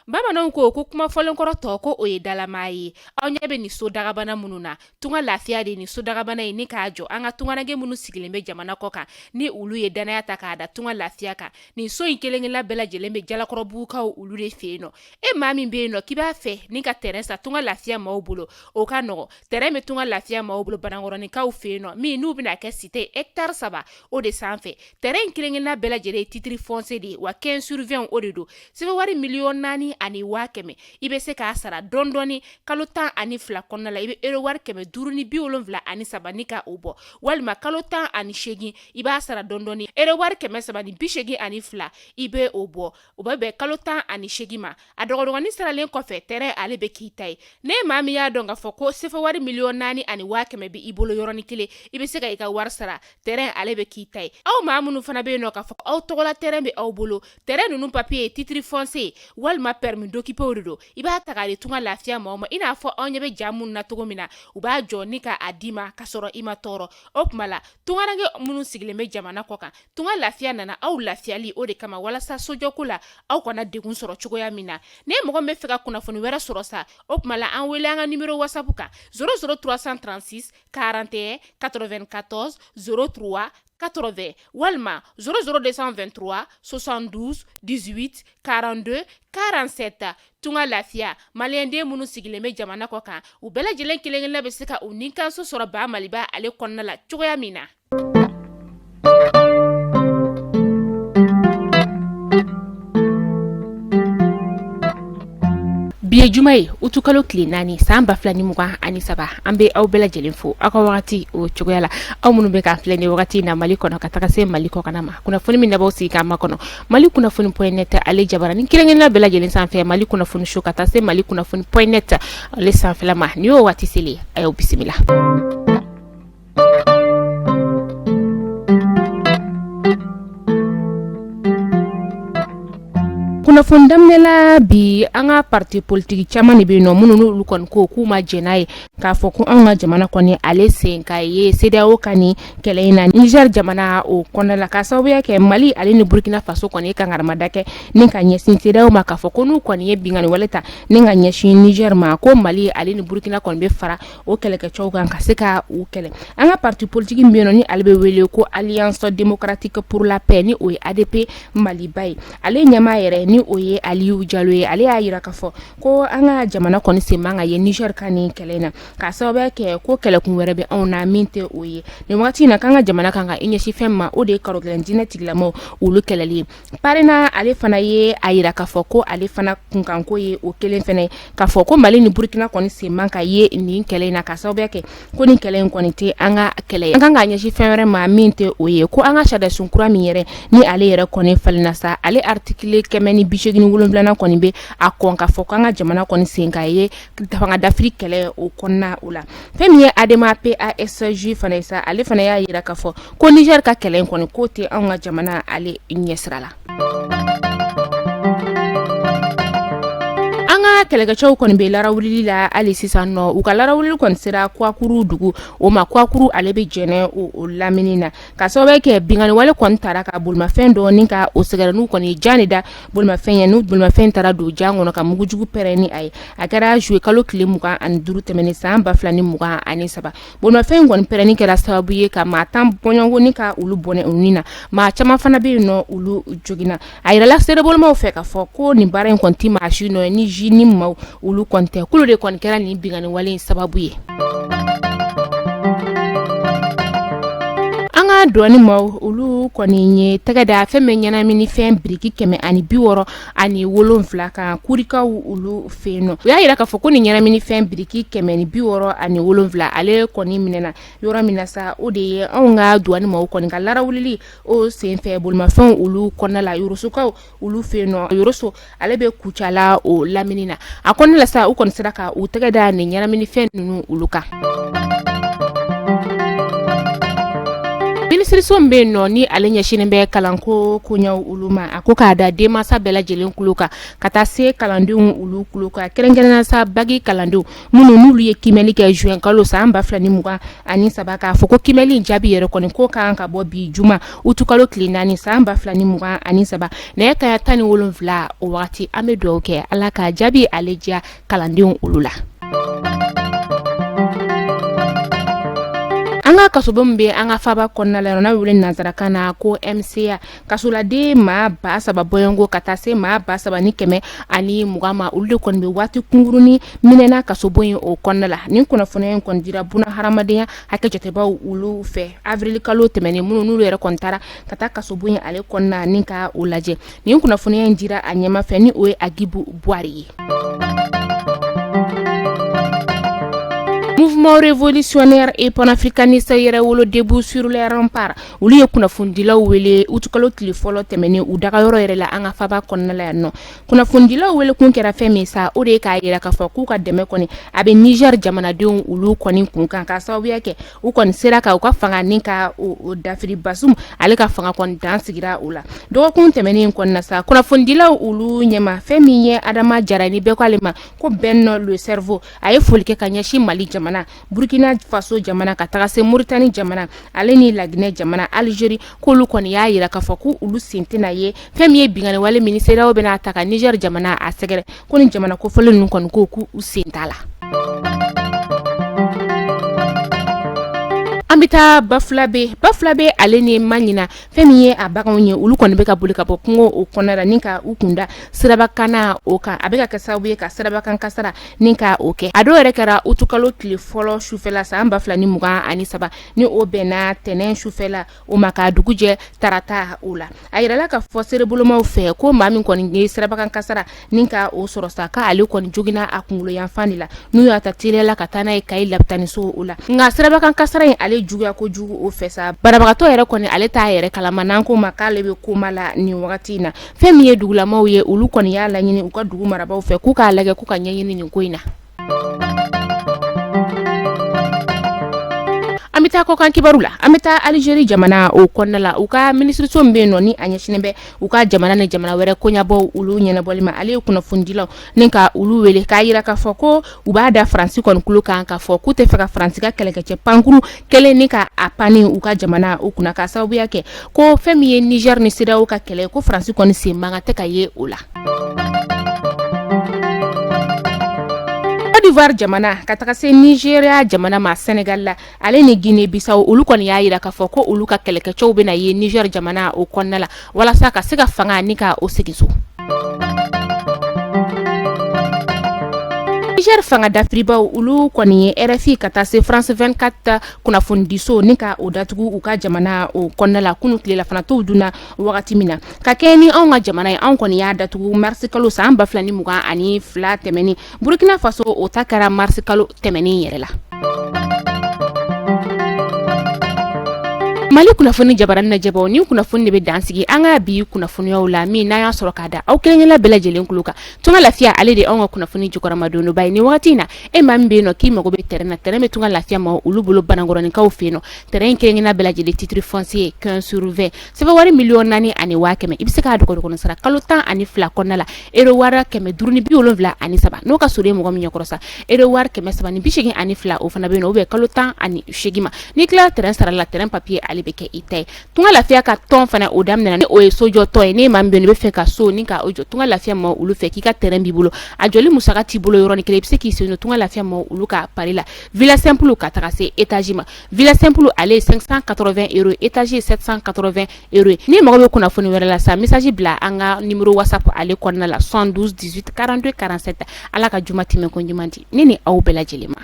Bamananw ko kuma fɔlenkɔrɔ tɔ ko o ye dalamaa ye. Aw ɲɛ bɛ nin so dagabana minnu na, Tunga Lafiya de nin so dagabana in ni k'a jɔ an ka tungaranke minnu sigilen bɛ jamana kɔ kan, ni olu ye dannaya ta k'a da Tunga Lafiya kan. Nin so in kelenkelenna bɛɛ lajɛlen bɛ Jalakɔrɔbugukaw olu de fɛ yen nɔ. E maa min bɛ yen nɔ k'i b'a fɛ ni ka terrain san Tunga Lafiya maaw bolo, o ka nɔgɔ. Terrain bɛ Tunga Lafiya maaw bolo Banankɔrɔninkaw fɛ yen nɔ, min n'u bɛna kɛ cité hectare 3 o de sanfɛ. Terrain in kelenkelenna bɛɛ lajɛlen ye titre foncier de ye, wa 15 sur 20 o de don. CFA wari 4,100,000, i bɛ se k'a sara dɔɔni dɔɔni kalo 12 kɔnɔna la. I bɛ euro wari 573 ni ka o bɔ, walima kalo 18 i b'a sara dɔɔni dɔɔni, euro wari 382 i bɛ o bɔ. O bɛ bɛn kalo 18 ma. A dɔgɔdɔgɔnin saralen kɔfɛ, terrain ale bɛ k'i ta ye. Ne maa min y'a dɔn k'a fɔ ko CFA wari 4,100,000 bɛ i bolo yɔrɔnin kelen, i bɛ se ka i ka wari sara, terrain ale bɛ k'i ta ye. Aw maa minnu fana bɛ yen nɔ k'a fɔ aw tɔgɔla terrain bɛ aw bolo, terrain ninnu papier ye titre foncier walima permis d'occuper de don, i b'a ta k'a di Tunga Lafiya maaw ma. I n'a fɔ aw ɲɛ bɛ ja minnu na cogo min na, u b'a jɔ ni k'a d'i ma ka sɔrɔ i ma tɔɔrɔ. O tuma la, tungaranke minnu sigilen bɛ jamana kɔ kan, Tunga Lafiya nana aw lafiyali o de kama, walasa sojɔko la aw kana degun sɔrɔ cogoya min na. Ni mɔgɔ min bɛ fɛ ka kunnafoni wɛrɛ sɔrɔ sa, o tuma la an wele an ka numéro WhatsApp kan 00 336 41 94 03 80 walima 00 223 72 18 42 47. Tunga Lafiya, maliyɛnden minnu sigilen bɛ jamana kɔ kan, u bɛɛ lajɛlen kelen-kelenna bɛ se ka u nikanso sɔrɔ ba Maliba ale kɔnɔna la cogoya min na. Bi ye juma ye, utukalo tile 4 san 2023. An bɛ aw bɛɛ lajɛlen fo aw ka wagati o cogoya la, aw minnu bɛ k'an filɛ nin wagati in na Mali kɔnɔ ka taga se Mali kɔkanna ma. Kunnafoni min n'aw sigi k'a makɔnɔ Mali kunnafoni point net ale jabaranin kelen-kelenna bɛɛ lajɛlen sanfɛ, Mali kunnafoni so ka taa se Mali kunnafoni point net ale sanfɛla ma. Nin y'o waati selen, a y'aw bisimila. Kunnafoni daminɛ la bi, an ka parti politique caman de bɛ yen nɔ minnu n'olu kɔni ko k'u ma jɛn n'a ye k'a fɔ ko anw ka jamana kɔni ale sen ka ye CEDEAO ka nin kɛlɛ in na Niger jamana o kɔnɔna la, k'a sababuya kɛ Mali ale ni Burkina Faso kɔni ye kangarimada kɛ ni ka ɲɛsin CEDEAO ma, k'a fɔ ko n'u kɔni ye binkanni wale ta ni ka ɲɛsin Niger ma, ko Mali ale ni Burkina kɔni bɛ fara o kɛlɛkɛcɛw kan ka se ka u kɛlɛ. An ka parti politique min bɛ yen nɔ ni ale bɛ wele ko Alliance démocratique pour la paix, ni o ye ADP Maliba ye, ale ɲɛmaa yɛrɛ ni o ye Aliyu Jalo ye, ale y'a jira k'a fɔ ko an ka jamana kɔni sen man ka ye Niger ka nin kɛlɛ in na, k'a sababuya kɛ ko kɛlɛkun wɛrɛ bɛ anw na min tɛ o ye nin wagati in na, k'an ka jamana kan ka i ɲɛsin fɛn ma, o de ye karogɛlɛn diinɛ tigilamaw olu kɛlɛli ye. PARENA ale fana ye a jira k'a fɔ ko ale fana kunkanko ye o kelen fana ye, k'a fɔ ko Mali ni Burkina kɔni sen man ka ye nin kɛlɛ in na, k'a sababuya kɛ ko nin kɛlɛ in kɔni tɛ an ka kɛlɛ ye, an kan k'a ɲɛsin fɛn wɛrɛ ma min tɛ o ye. Ko an ka sariyasun kura min yɛrɛ ni ale yɛrɛ kɔni falenna sa, ale article 187nan kɔni bɛ a kɔn k'a fɔ k'an ka jamana kɔni sen ka ye fanga dafiri kɛlɛ o kɔnɔna o la. Fɛn min ye ADEMA PASJ fana ye sa, ale fana y'a jira k'a fɔ ko Niger ka kɛlɛ in kɔni k'o tɛ anw ka jamana ale ɲɛsira la. An ka kɛlɛkɛcɛw kɔni bɛ larawuli la hali sisan nɔ. U ka larawuli kɔni sera Kuwakuru dugu o ma. Kuwakuru ale bɛ Jɛnɛ o lamini na, ka sababu kɛ binkanni wale kɔni taara ka bolimafɛn dɔ ni ka o sɛgɛrɛ, n'u kɔni ye jan de da bolimafɛn ye, n'u bolimafɛn taara don jan kɔnɔ ka mugujugu pɛrɛn ni a ye. A kɛra juillet kalo tile 25 tɛmɛnen san 2023. Bolimafɛn in kɔni pɛrɛnni kɛra sababu ye ka maa 10 bɔɲɔgɔn ni ka olu bɔnɛ u ni na. Maa caman fana bɛ yen nɔ, olu joginna. A yirala seerebolomaw fɛ k'a fɔ ko nin baara in kɔni tɛ maa si nɔ ye ni JNIM maaw olu kɔni tɛ, k'olu de kɔni kɛra nin binkanni wale in sababu ye. An ka douane maaw olu kɔni ye tɛgɛ da fɛn min ɲɛnaminifɛn biriki 167 kan Kurikaw olu fɛ yen nɔ. U y'a jira k'a fɔ ko nin ɲɛnaminifɛn biriki 167 ale kɔni minɛna yɔrɔ min na sa, o de ye anw ka douane maaw kɔni ka larawulili o senfɛ bolimafɛnw olu kɔnɔna la Yorosokaw olu fɛ yen nɔ. Yoroso ale bɛ Kucala o lamini na. A kɔnɔna la sa, u kɔni sera ka u tɛgɛ da nin ɲɛnaminifɛn ninnu olu kan. Minisiri Minisiriso min bɛ yen nɔ ni ale ɲɛsinnen bɛ kalanko koɲɛw olu ma, a ko k'a da denmansa bɛɛ lajɛlen tulo kan ka taa se kalandenw olu tulo kan, kɛrɛnkɛrɛnnenya sa baki kalandenw minnu n'olu ye kiimɛli kɛ juin kalo san 2023, k'a fɔ ko kiimɛli jaabi yɛrɛ kɔni ko kan ka bɔ bi juma utukalo tile 4 san 2023 nɛgɛ kanɲɛ 17. O wagati an bɛ dugawu kɛ Ala ka jaabi ale diya kalandenw olu la. An ka kasobon min bɛ an ka faaba kɔnɔna la, n'a wele nansarakan na ko MCA, kasoladen maa 3000 bɔɲɔgɔnko ka taa se maa 3120 ma, olu de kɔni bɛ waati kunkurunnin minɛna kasobon in o kɔnɔna la. Nin kunnafoniya in kɔni dira buna hadamadenya hakɛ jatebaaw olu fɛ avril kalo tɛmɛnen, minnu n'olu yɛrɛ kɔni taara ka taa kasobon in ale kɔnɔna ni ka o lajɛ. Nin kunnafoniya in dira a ɲɛmaa fɛ, ni o ye Agibu Buwari ye. Mouvement révolutionnaire et panafricaniste Yɛrɛwolo debout sur les remparts, olu ye kunnafonidilaw wele utukalo tile fɔlɔ tɛmɛnen u dagayɔrɔ yɛrɛ la an ka faaba kɔnɔna la yan nɔ. Kunnafonidilaw wele kun kɛra fɛn min sa, o de ye k'a yira k'a fɔ k'u ka dɛmɛ kɔni a bɛ Niger jamanadenw olu kɔni kun kan, k'a sababuya kɛ u kɔni sera ka u ka fanga ni ka o dafiri. Basum ale ka fanga kɔni dan sigira o la dɔgɔkun tɛmɛnen kɔnɔna sa. Kunnafonidilaw olu ɲɛma, fɛn min ye Adama Jara ni bɛɛ ko ale ma ko Ben le cerveau, a ye foli kɛ ka ɲɛsin Mali jamana, Burkina Faso jamana, ka taga se Mauritanie jamana ale ni Laginɛ jamana, Algérie, k'olu kɔni y'a yira k'a fɔ ko olu sen tɛna ye fɛn min ye binkanni wale min CEDEAO bɛna ta ka Niger jamana a sɛgɛrɛ, ko ni jamana kofɔlen ninnu kɔni ko k'u sen t'a la. An bɛ taa Bafulabe. Bafulabe ale ni Maɲina, fɛn min ye a baganw ye, olu kɔni bɛ ka boli ka bɔ kungo o kɔnɔna la ni ka u kunda sirabakanna o kan. A bɛ ka kɛ sababu ye ka sirabakan kasara ni ka o kɛ. A dɔw yɛrɛ kɛra utukalo tile fɔlɔ sufɛla san 2023, ni o bɛnna tɛnɛn sufɛla o ma, ka dugu jɛ tarata o la. A yirala k'a fɔ seerebolomaw fɛ ko maa min kɔni ye sirabakan kasara ni ka o sɔrɔ sa, k'ale kɔni joginna a kunkolo yanfan de la, n'u y'a ta teliya la ka taa n'a ye Kayi lapitaniso o la. Nka sirabakan kasara in ale juguya kojugu o fɛ sa, banabagatɔ yɛrɛ kɔni ale t'a yɛrɛ kalama, n'an ko ma k'ale bɛ koma la nin wagati in na. Fɛn min ye dugulamaw ye, olu kɔni y'a laɲini u ka dugu marabaaw fɛ k'u k'a lajɛ k'u ka ɲɛɲini nin ko in na. An bɛ taa kɔkan kibaru la. An bɛ taa Algérie jamana o kɔnɔna la. U ka minisiriso min bɛ yen nɔ ni a ɲɛsinnen bɛ u ka jamana ni jamana wɛrɛ koɲɛbɔw olu ɲɛnabɔli ma, ale ye kunnafonidilaw ni ka olu wele k'a yira k'a fɔ ko u b'a da Faransi kɔni tulo kan k'a fɔ k'u tɛ fɛ ka Faransi ka kɛlɛkɛcɛ pankuru kelen ni ka a panni u ka jamana o kunna, k'a sababuya kɛ ko fɛn min ye Niger ni CEDEAO ka kɛlɛ, ko Faransi kɔni sen man kan tɛ ka ye o la. Côte d'Ivoire jamana ka taga se Nigeria jamana ma, Sénégal la ale ni Guinée Bissau, olu kɔni y'a yira k'a fɔ ko olu ka kɛlɛkɛcɛw bɛna ye Niger jamana o kɔnɔna la walasa ka se ka fanga ni ka o segin so. Niger fanga dafiribaw olu kɔni ye RFI ka taa se France 24 kunnafonidiso ni ka o datugu u ka jamana o kɔnɔna la kunun tilelafana tow dunna wagati min na. Ka kɛɲɛ ni anw ka jamana ye, anw kɔni y'a datugu mars kalo san 2022 tɛmɛnen. Burkina Faso o ta kɛra mars kalo tɛmɛnen yɛrɛ la. Mali kunnafoni jabarani lajɛbaw, ni kunnafoni de bɛ dansigi an ka bi kunnafoniyaw la, min n'an y'a sɔrɔ k'a da aw kelenkelenna bɛɛ lajɛlen tulo kan. Tunga Lafiya ale de anw ka kunnafoni jukɔrɔmadonba ye nin wagati in na. E maa min bɛ yen nɔ k'i mago bɛ terrain na, terrain bɛ Tunga Lafiya ma olu bolo Banankɔrɔninkaw fɛ yen nɔ. Terrain in kelenkelenna bɛɛ lajɛlen titre foncier 15 sur 20, sɛbɛn wari 4,100,000, i bɛ se k'a dogodogoni sara kalo 12 kɔnɔna la, euro wari 573. N'o ka surun mɔgɔ min ɲɛkɔrɔ sa, euro wari 382, o fana bɛ yen nɔ, ou bien kalo 18 ma. N'i tilala terrain sara la, terrain papier ale bɛ kɛ i ta ye. Tunga Lafiya ka tɔn fana o daminɛna, ni o ye sojɔ tɔn ye. Ne maa min bɛ yen nɔ i bɛ fɛ ka so ni ka o jɔ, Tunga Lafiya ma olu fɛ, k'i ka terrain b'i bolo, a jɔli musaka t'i bolo yɔrɔnin kelen, i bɛ se k'i sen don Tunga Lafiya ma olu ka pari la, villa simple ka taga se étage ma. Villa simple ale ye 580 euros, étage ye 780 euros. N'i mago bɛ kunnafoni wɛrɛ la sa, message bila an ka numéro WhatsApp ale kɔnɔna la 72 18 42 47. Ala ka juma tɛmɛ ko ɲuman di ne ni aw bɛɛ lajɛlen ma.